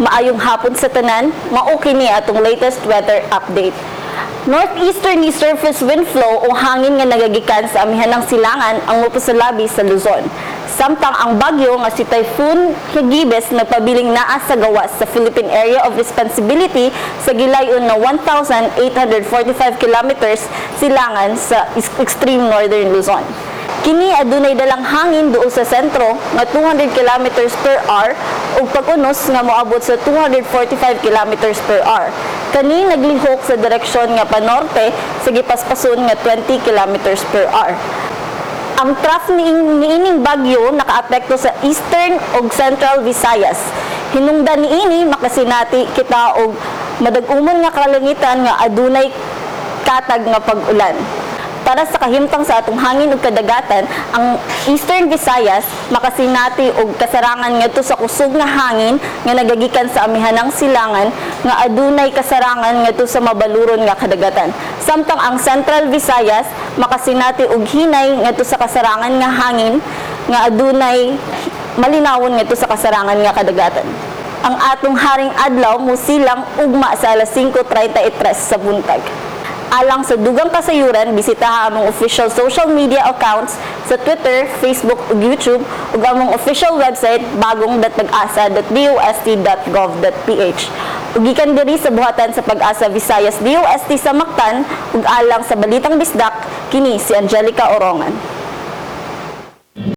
Maayong hapon sa tanan, mao kini atong latest weather update. Northeasterly surface wind flow o hangin nga nagagikan sa amihanang silangan ang mopasulabi sa Luzon. Samtang ang bagyo nga si Typhoon Hagibis nagpabiling naa sa gawas sa Philippine Area of Responsibility sa gilayon na 1,845 kilometers silangan sa extreme northern Luzon. Kini adunay dalang hangin duol sa sentro nga 200 kilometers per hour ug pag-unos nga moabot sa 245 kilometers per hour. Kani naglihok sa direksyon nga panorte sa gipaspason nga 20 kilometers per hour. Ang trough niining bagyo nakaapekto sa eastern ug central Visayas. Hinungdan niini, makasinati kita og madag-umon nga kalangitan nga adunay katag nga pag-ulan. Para sa kahimtang sa atong hangin ug kadagatan, ang Eastern Visayas makasinati og kasarangan ngadto sa kusog nga hangin nga nagagikan sa amihanang silangan nga adunay kasarangan ngadto sa mabaluron nga kadagatan. Samtang ang Central Visayas makasinati og hinay ngadto sa kasarangan nga hangin nga adunay malinawon ngadto sa kasarangan nga kadagatan. Ang atong haring adlaw musilang ugma sa alas 5:33 sa buntag. Alang sa dugang kasayuran, bisitaha among official social media accounts sa Twitter, Facebook ug YouTube ug among official website bagong.pagasa.dost.gov.ph. Ug gikan diri sa buhatan sa Pag-asa Visayas DOST sa Mactan ug alang sa Balitang Bisdak, kini si Angelica Orongan.